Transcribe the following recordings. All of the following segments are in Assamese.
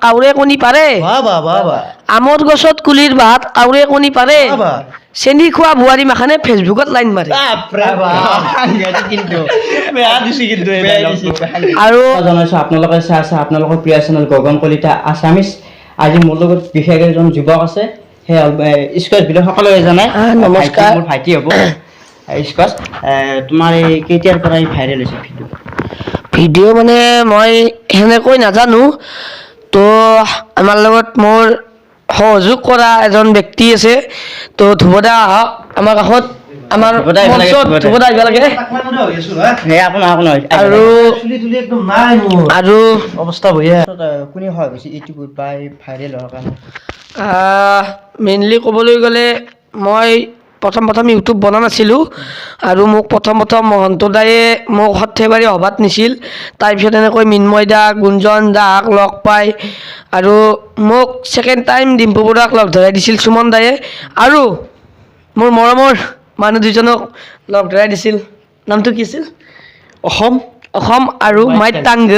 কাউৰে কণী পাৰে। বাহ বাহ বাহ বাহ। আমৰ গছত কুলিৰ বাঁহত কাউৰে কণী পাৰে। বাহ বাহ। চেনি খোৱা বোৱাৰী মাখানে ফেচবুকত লাইন মাৰে। বাপৰে বাপ, সাংঘাতিক কিন্তু। বেয়া দিছি কিন্তু এই বেয়া dialogue টো। দিছি। আৰু জনাইছোঁ, আপোনালোকে চাই আছে আপোনালোকৰ প্ৰিয় চেনেল গগন কলিতা আছামিজ। আজি মোৰ লগত বিশেষ এজন যুৱক আছে, সেই স্কচ বুলি সকলোৱে জানে। নমস্কাৰ। মোৰ ভাইটি হ'ব স্কচ। তোমাৰ এই কেতিয়াৰ পৰা এই ভাইৰেল হৈছে ভিডিঅ'? ভিডিঅ' মানে মই সেনেকৈ নাজানো। তো আমাৰ লগত মোৰ সহযোগ কৰা এজন ব্যক্তি আছে। তো ধ্ৰুৱদা, আহক আমাৰ কাষত, আমাৰ ধ্ৰুৱদা আহিব লাগে, মঞ্চত। ধ্ৰুৱদা। ধ্ৰুৱদা আহিব লাগে। হৈ আছো হা। সেই আপোনাৰ আপোনাৰ। আৰু চুলি তুলি একদম নাই মোৰ। আৰু অৱস্থা বঢ়িয়া। কোনে সহায় কৰিছে ইউটিউবত বা এই ভাইৰেল হোৱাৰ কাৰণে? মেইনলি ক'বলৈ গ'লে মই প্ৰথম প্ৰথম ইউটিউব বনা নাছিলোঁ আৰু মোক প্ৰথম প্ৰথম মহন্ত দায়ে মোক সৰ্থেবাৰী সভাত নিছিল। তাৰপিছত এনেকৈ মৃন্ময় দা, গুঞ্জন দাক লগ পাই আৰু মোক ছেকেণ্ড টাইম ডিম্পু বৰুৱাক লগ ধৰাই দিছিল সুমন দায়ে আৰু মোৰ মৰমৰ মানুহ দুজনক লগ ধৰাই দিছিল। নামটো কি আছিল? অসম। অসম আৰু মাইটাংগ।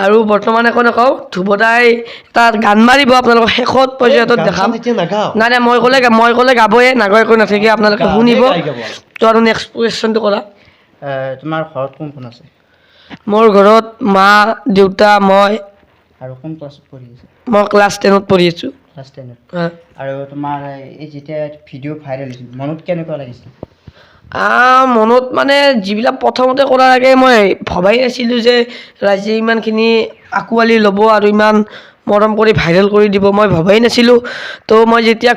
আৰু বৰ্তমান একো নকওঁ, ধ্ৰুৱদাই এটা গান মাৰিব, আপোনালোকক শেষত পৰ্যায়ত গান দেখাম। চান এতিয়া নাগাওঁ। নাই নাই, মই ক'লে গাবয়ে, নাগায় একো নাথাকে, আপোনালোকে গানহে শুনিব। গাই গাব। তো আৰু নেক্সট কুৱেশ্যনটো কৰা। তোমাৰ ঘৰত কোন কোন আছে? মোৰ ঘৰত মা, দেউতা, মই। আৰু কোন ক্লাছত পঢ়ি আছে? মই ক্লাছ 10ত পঢ়ি আছোঁ। ক্লাছ 10ত। আৰু তোমাৰ এই যেতিয়া ভিডিঅ' ভাইৰেল হৈছিল, মনত কেনেকুৱা লাগিছিল? মনত মানে যিবিলাক প্ৰথমতে কৰাৰ আগে মই ভবাই নাছিলোঁ যে ৰাইজে ইমানখিনি আঁকোৱালি ল'ব আৰু ইমান মৰম কৰি ভাইৰেল কৰি দিব, মই ভবাই নাছিলোঁ। তো মই যেতিয়া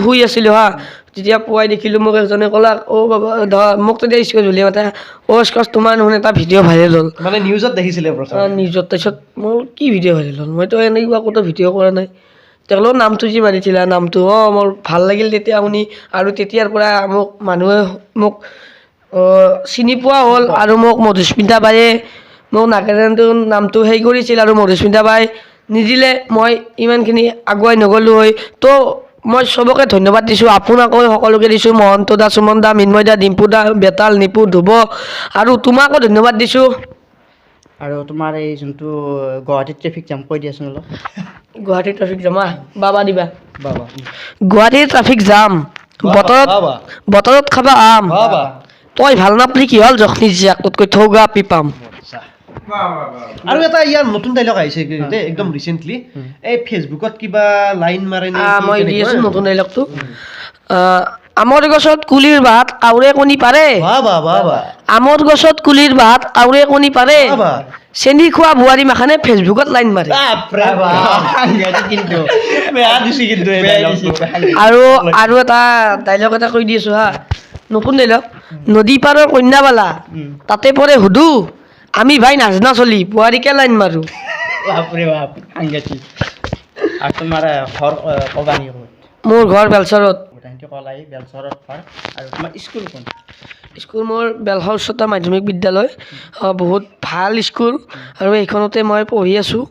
শুই আছিলোঁ হা, যেতিয়া পুৱাই দেখিলোঁ, মোক এজনে ক'লাক, "অ' বাবা", মোক তেতিয়া স্কচ বুলি মাতে, "অ' স্কচ, তোমাৰ দেখোন এটা ভিডিঅ' ভাইৰেল হ'ল।" মানে নিউজত দেখিছিলে প্ৰথম? নিউজত। তাৰপিছত মোৰ কি ভিডিঅ' ভাইৰেল হ'ল, মইতো এনেকুৱা ক'তো ভিডিঅ' কৰা নাই। তেওঁলোকৰ নামটো যি মাতিছিলে নামটো, মোৰ ভাল লাগিল তেতিয়া শুনি। আৰু তেতিয়াৰ পৰা মোক মানুহে মোক চিনি পোৱা হ'ল আৰু মোক মধুস্মিতা বায়ে মোক নাগালেণ্ডৰ নামটো হেৰি কৰিছিল আৰু মধুস্মিতা বাই নিদিলে মই ইমানখিনি আগুৱাই নগ'লোঁ হয়। তো মই চবকে ধন্যবাদ দিছোঁ, আপোনাকো সকলোকে দিছোঁ, মহন্ত দা, সুমন দা, মৃন্ময় দা, ডিম্পু দা, বেতাল, নিপু, ধ্ৰুৱ আৰু তোমাকো ধন্যবাদ দিছোঁ। আৰু তোমাৰ এই যোনটো গুৱাহাটীত ট্ৰেফিক জাম, কৈ দিয়াচোন অলপ। গুৱাহাটী ট্ৰেফিক জামা বাবা দিবা। বাবা। গুৱাহাটীৰ ট্ৰাফিক জাম বতৰত, বাবা। বতৰত খাবা আম। বাবা। তই ভাল নাপলি কি হ'ল, জখনি জীয়াক তোতকৈ থৌগা আপি পাম। আৰু এটা ইয়াৰ নতুন ডাইলগ আহিছে দেই, একদম ৰিচেণ্টলি, এই ফেচবুকত কিবা লাইন মাৰে নে কি মই দি তেনেকুৱা। আছো নতুন ডাইলগটো। আমৰ গছত কুলিৰ বাঁহত কাউৰে কণী পাৰে। বাহ বাহ বাহ বাহ। আমৰ গছত কুলিৰ বাঁহত কাউৰে কণী পাৰে। বাহ বাহ। চেনি খোৱা বোৱাৰী মাখানে ফেচবুকত লাইন মাৰে। বাপৰে বাপ। সাংঘাতিক কিন্তু। বেয়া দিছি কিন্তু এই বেয়া dialogue টো। দিছি। আৰু এটা ডাইলগ এটা কৈ দি আছো হা, নতুন ডাইলগ। নদী পাৰৰ কন্যাবালা তাতে পৰে সুধো, আমি ভাই নাজনা চলি বোৱাৰীকে লাইন মাৰো। বাপৰে বাপ, সাংঘাতিক। আৰু তোমাৰ ঘৰ ক'বা নেকি ক'ত? মোৰ ঘৰ বেলচৰত। গুৱাহাটী কলাই বেলচৰত ঘৰ। আৰু তোমাৰ স্কুল কোন? স্কুল মোৰ বেলশৰ উচ্চতৰ মাধ্যমিক বিদ্যালয়, বহুত ভাল স্কুল আৰু এইখনতে মই পঢ়ি আছোঁ।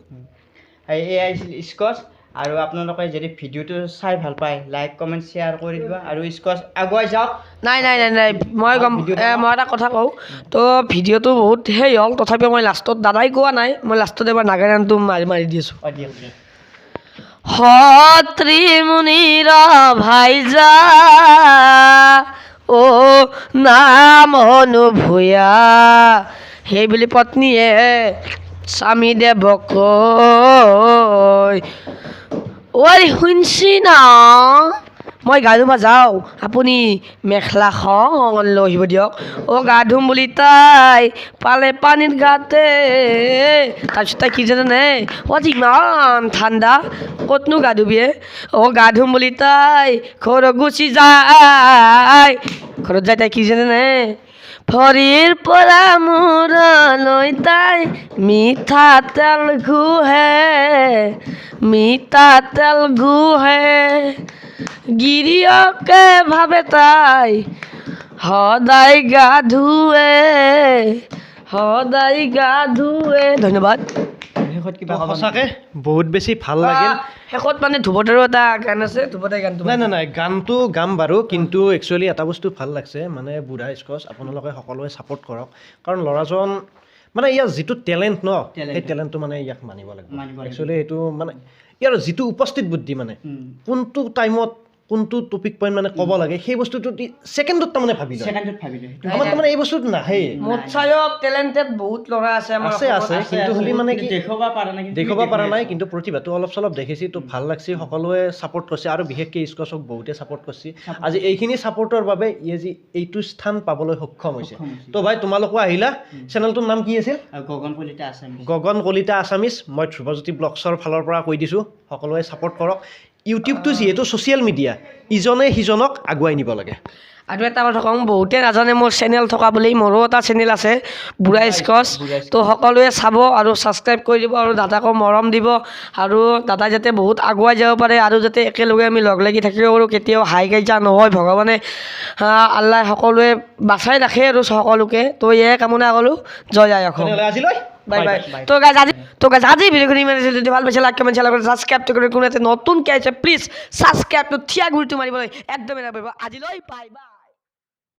এই আহিছিল স্কচ। আৰু আপোনালোকে যদি ভিডিঅ'টো চাই ভাল পায়, লাইক, কমেণ্ট, শ্বেয়াৰ কৰি দিব আৰু স্কচ আগুৱাই যাওক। নাই নাই নাই নাই, মই গম মই এটা কথা কওঁ। তো ভিডিঅ'টো বহুত সেই হ'ল, তথাপিও মই লাষ্টত, দাদাই কোৱা নাই, মই লাষ্টত এবাৰ নাগালেণ্ডটো মাৰি মাৰি দি আছোঁ। অঁ, দিয়ক দিয়ক। সত্ৰী মুনিৰ ভাইজা অ নাম অনুভূয়া, সেই বুলি পত্নীয়ে স্বামী দেৱক কয়, "ঐ শুনছি না, মই গা ধুব যাওঁ, আপুনি মেখেলাখন লৈ আহিব দিয়ক।" অ' গা ধুম বুলি তাই পালে পানীত গাতে। তাৰপিছত তাই কি জানেনে, "অ' আজি ইমান ঠাণ্ডা, ক'তনো গা ধুবিয়ে?" অ' গা ধুম বুলি তাই ঘৰত গুচি যায়। ঘৰত যাই তাই কি জানেনে, ভৰিৰ পৰা মূৰলৈ তাই মিঠাতেল ঘঁহে, মিঠাতেল ঘঁহে। গিৰিয়কে ভাবে তাই সদায় গা ধুৱে, সদায় গা ধুৱে। ধন্যবাদ। শেষত কিবা ক'বা নেকি? সঁচাকে বহুত বেছি ভাল লাগিল। শেষত মানে ধ্ৰুৱদাৰো এটা গান আছে, ধ্ৰুৱদাই গানটো নাই নাই নাই, গানটো গাম বাৰু, কিন্তু একচুৱেলি এটা বস্তু ভাল লাগছে, মানে বুঢ়া স্কচ আপোনালোকে সকলোৱে ছাপোৰ্ট কৰক, কাৰণ ল'ৰাজন মানে ইয়াৰ যিটো টেলেণ্ট ন, Talent। সেই টেলেণ্টটো মানে ইয়াক মানিব লাগিব। মানিব লাগিব। একচুৱেলি সেইটো মানে ইয়াৰ যিটো উপস্থিত বুদ্ধি, মানে কোনটো টাইমত কোনটো টপিক পইণ্ট মানে ক'ব লাগে, সেই বস্তুটো ছেকেণ্ডত তাৰমানে ভাবি লয়। ছেকেণ্ডত ভাবি লয় সেইটো। আমাৰ তাৰমানে এই বস্তুটো নাহে। মোৰ চাইও টেলেণ্টেড বহুত ল'ৰা আছে আমাৰ আছে, অসমত। আছে, কিন্তু হ'লে মানে কি দেখুৱাব পৰা নাই, কিন্তু দেখুৱাব পৰা নাই। দেখুৱাই। কিন্তু প্ৰতিভাটো অলপ চলপ দেখিছি তো, ভাল লাগছে। সকলোৱে ছাপৰ্ট কৰিছে আৰু বিশেষকৈ স্কোৱাছক বহুতে ছাপৰ্ট কৰিছে। আজি এইখিনি ছাপৰ্টৰ বাবে ইয়ে যি এইটো স্থান পাবলৈ সক্ষম হৈছে। সক্ষম হৈছে। তো ভাই, তোমালোকো আহিলা। চেনেলটোৰ নাম কি আছিল? আৰু গগন কলিতা আছামিজ। গগন কলিতা আছামিজ। মই ধ্ৰুৱজ্যোতি ব্লগছৰ ফালৰ পৰা কৈ দিছোঁ, সকলোৱে ছাপৰ্ট কৰক। ইউটিউবটো যিহেতু ছ'চিয়েল মিডিয়া, ইজনে সিজনক আগুৱাই নিব লাগে। আৰু এটা কথা কওঁ, বহুতে নাজানে মোৰ চেনেল থকা বুলি। মোৰো এটা চেনেল আছে, বুঢ়া স্কচ। বুঢ়া। তো সকলোৱে চাব আৰু ছাবস্ক্ৰাইব কৰি দিব আৰু দাদাকো মৰম দিব আৰু দাদাই যাতে বহুত আগুৱাই যাব পাৰে আৰু যাতে একেলগে আমি লগ লাগি থাকিব পাৰোঁ, কেতিয়াও হাই কাজিয়া নহয়। ভগৱানে আল্লাই সকলোৱে বাচাই ৰাখে আৰু সকলোকে। তো এয়াই কামনা কৰোঁ। জয় আই অসম। তেনেহ'লে আজিলৈ বাই বাই। তো গাইজ, আজি ভিডিঅ'খিনি ইমান আছিল। যদি ভাল পাইছে, লাইক, কমেণ্ট, শ্বেয়াৰ কৰি ছাবস্ক্ৰাইবটো কৰি, কোনো এটা নতুনকৈ আহিছে, প্লিজ ছাবস্ক্ৰাইবটো থিয়া গুৰিটো মাৰিবলৈ একদমেই নাপাহৰিব। আজিলৈ বাই বাই।